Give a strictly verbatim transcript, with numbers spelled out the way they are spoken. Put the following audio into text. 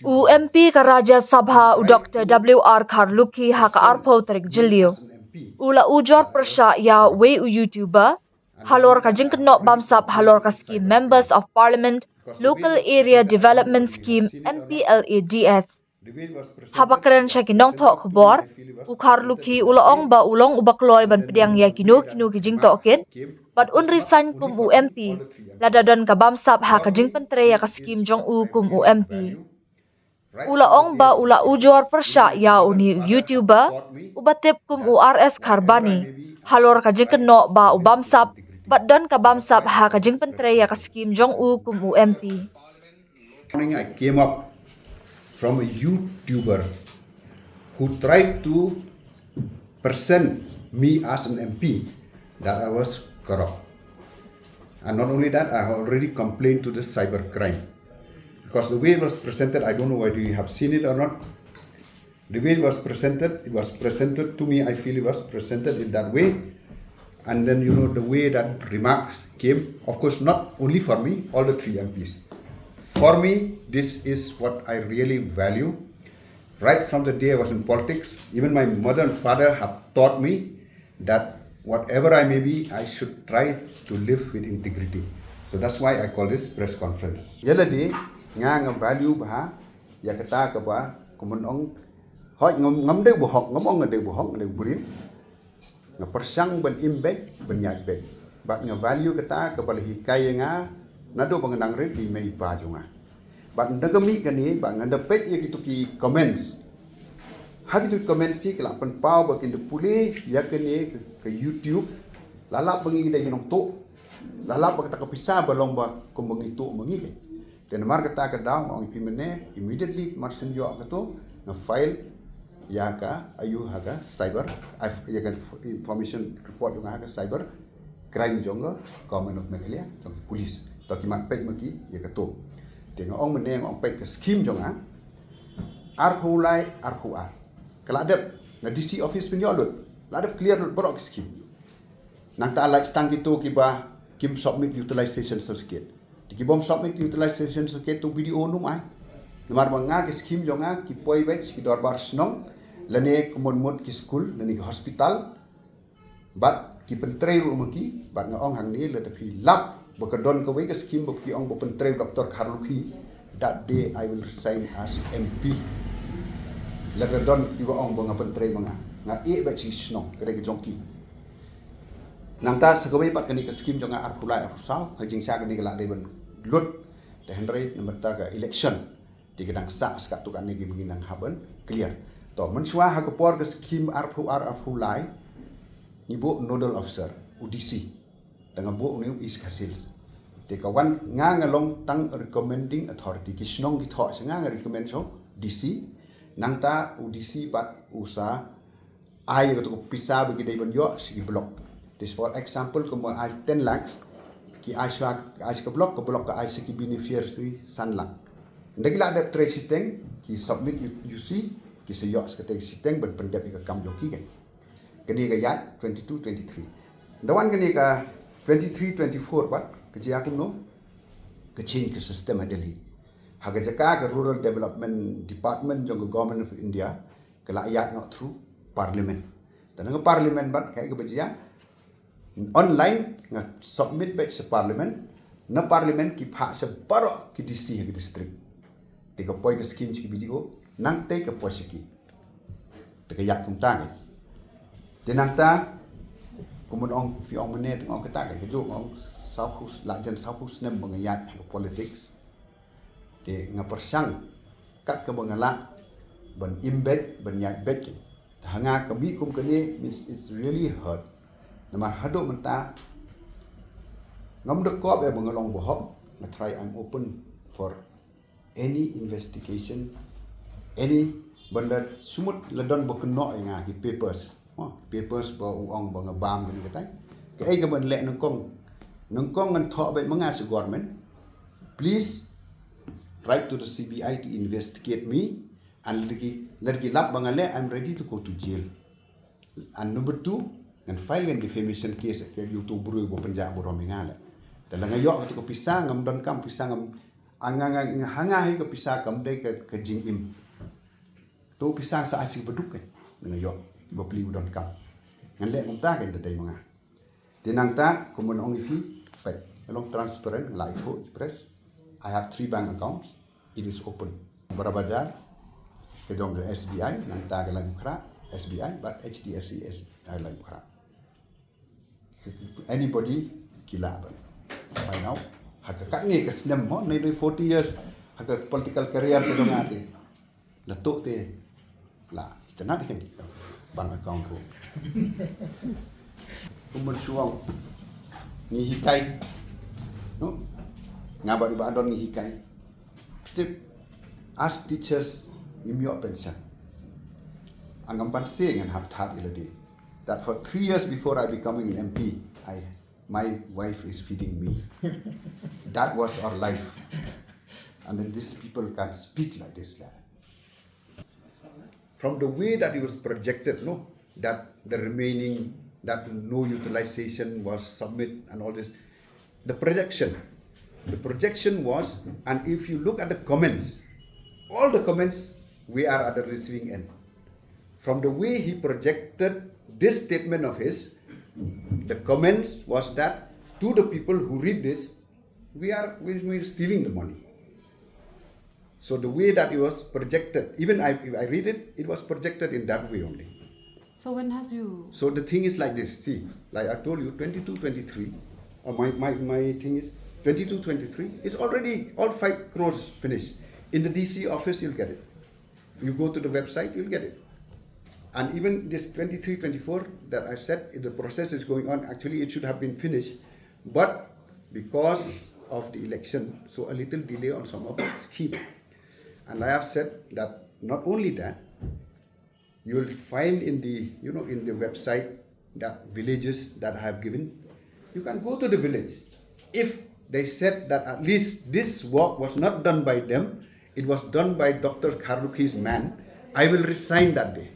U M P ka Rajya Sabha u Doctor W R Kharlukhi ha ka arphew tarik Jylliew u la ujor pyrshah ïa uwei u YouTuber halor ka jingkynnoh bamsap halor ka skim Members of Parliament Local Area Development Scheme, M P L A D S. Haba kren sha ki nongthoh khubor, u Kharlukhi u la ong ba u long uba kloi ban pdiang ïa kino kino ki jingtohkit bad un resign kum u M P lada don ka bamsap ha ka jingpyntrei ïa ka skim jong u kum u M P. U la ong ba u la ujor pyrshah ïa une u YouTuber uba tip kum u R S Kharbani halor ka jingkynnoh ba u bamsap bad don ka bamsap ha ka jingpyntrei ïa ka skim jong u kum u M P. Morning I came up from a YouTuber who tried to present me as an M P that I was corrupt. And not only that, I have already complained to the cyber crime. Because the way it was presented, I don't know whether you have seen it or not. The way it was presented, it was presented to me, I feel it was presented in that way. And then, you know, the way that remarks came, of course, not only for me, all the three M Ps. For me, this is what I really value. Right from the day I was in politics, even my mother and father have taught me that whatever I may be, I should try to live with integrity. So that's why I call this press conference. Ïa lade nga nga value bha ïa kata kaba kumno ong, hoi ngam ngam dei ba hok, ngam ong nga dei ba hok, nga dei ba briew. Nga pyrshang ban im beit, ban ïaid beit. Bad nga value kata kaba la hikai ïa nga naduh ba nga dang rit da i mei i pa jong nga. Bad ynda ka mih kane, bad nga da peit ïa kito ki comments. Ha kito ki comments ki la pynpaw ba kin da pule ïa kane ka, ka YouTube. La lap ba ngi dei ki nongtuh. La lap ba kata ka pisa ba long ba kum ba ngi tuh ba ngi kei. Te namar kata ka daw nga ong ïa phi mynne, immediately mar shen ïoh kato nga file ïa ka, ïa ka cyber, ïa ka information report jong nga ha ka cyber crime jong ka Government of Meghalaya, jong ki police. To ki mat peit ma ki ïa kato. Te nga ong mynne, nga ong peit ka scheme jong nga arphew lai arphew ar. Ka la dep, na D C office phin ïoh lut. La dep clear lut baroh ki scheme. Nangta lait tang kito kiba kim submit utilization certificate. Te ki bym submit utilization certificate to B D O nym ai. Namar ba nga ki scheme jong nga ki poi beit sha ki dorbar shnong, lane ka mut mut ki skul, lane ki hospital. Bad ki pyntrei ruh ma ki, bad nga ong hangne, lada phi lap ba ka don kawei ka scheme ba phi ong ba pyntrei Doctor Kharlukhi, that day I will resign as M P. Lada don kiba ong ba nga pyntrei ma nga, nga ïeh beit sha ki shnong, ka dei ka jong ki. Nangta sa kawei pat kane ka scheme jong nga arphew lai arphew saw, ha jingshah kane ka la dei ban lut. Te hynrei namar ka election, te ka dang sah skat tu kane ki ngi nang hap ban clear. To mynshuwa ha ka por ka scheme arphew ar arphew lai, ngi buh nodal officer, u D C. Te nga buh une u East Khasi Hills. Te ka wan nga, nga long tang recommending authority, ki shnong ki thoh sha nga, nga recommend sha u D C. Nangta u D C pat u sa ai ïa kato ka pisa ba ki dei ban ïoh sha ki block. This for example, kumba ai ten lakhs, ki ai sha, ai sha ka block, ka block ka ai sha ki beneficiary san lak. Ynda ki la dep trei shiteng, ki submit U C, ki sa ïoh sha katei shiteng ban pyndep ïa ka kam jong ki. Kane ka ïaid twenty-two twenty-three. Ynda wan kane ka twenty-three twenty-four pat, ka jia kumno? Ka change ka system ha Delhi. Ha ka jaka ka Rural Development Department jong ka Government of India, ka la ïaid noh through Parliament. Te na ka Parliament pat kaei kaba jia, online nga submit beit sha Parliament, na Parliament ki phah sha baroh ki D C ha ki district. Te ka poi ka scheme sha ki B D O, nangtei ka poi sha ki. Te ka ïaid kumta ngi. Te nangta, kumno ong, phi ong mynne, te nga ong kata ka, ka juh nga ong, sawphew, la jan sawphew snem ba nga ïaid ha ka politics. Te nga pyrshang kat kaba nga lah ban im beit, ban ïaid beit. Te ha nga ka mih kum kane means it's really hurt. Namar haduh mynta ngam da kop ïa ba nga long bahok, nga try, I'm open for any investigation, any, ban da sumut la don ba kynnoh ïa nga ki papers. Oh, papers ba u ong ba nga bam kane katai. Kaei kaban leh nyngkong? Nyngkong ngan thoh beit ma nga sha government. Please write to the C B I to investigate me. And lada ki, lada ki lap ba nga leh, I'm ready to go to jail. And number two, ngan file ngan defamation case ïa uto u briew ba pynjah burom ïa nga leh. Te lada nga ïoh kato ka pisa, ngam donkam pisa, ngam Anga nga nga hanga hi ka pisa kam dei ka ka jingim. To pisa sa ai shi baduk ka. Nga ïoh ba pli u don kam. Ngan leh kumta ka da dei ma nga. Te nangta kumno ong ïa phi, peit, long transparent, la ïathuh ïa press. I have three bank accounts. It is open. Bora Bazaar, ka jong ka S B I, nangta ka Laitumkhrah, S B I, bad H D F C S, uh, Laitumkhrah. Anybody ki lah ban. By now, ha ka katne ka snem mo, nearly forty years, ha ka political career ka jong nga te. La tuh te, la, kita nak kan, bank account ruh. Umur suang, ngi hikai, no? Nga bad i Bah Don ngi hikai. Tip, as teachers, ngim ïoh pension. Ngam ban seh ngan hap thad ïa lade. That for three years before I becoming an M P, I, my wife is feeding me. That was our life. And then these people can speak like this, lah. From the way that it was projected, no, that the remaining, that no utilization was submit and all this, the projection, the projection was, and if you look at the comments, all the comments, we are at the receiving end. From the way he projected this statement of his, the comments was that to the people who read this, we are, we, we're stealing the money. So the way that it was projected, even I, if I read it, it was projected in that way only. So when has you? So the thing is like this. See, like I told you, twenty-two, twenty-three. Uh, my, my, my thing is twenty-two, twenty-three. It's already all five crores finished. In the D C office, you'll get it. If you go to the website, you'll get it. And even this twenty-three, twenty-four that I said, the process is going on. Actually, it should have been finished, but because of the election, so a little delay on some of the scheme. And I have said that not only that, you will find in the, you know, in the website that villages that I have given, you can go to the village. If they said that at least this work was not done by them, it was done by Doctor Kharlukhi's man, I will resign that day.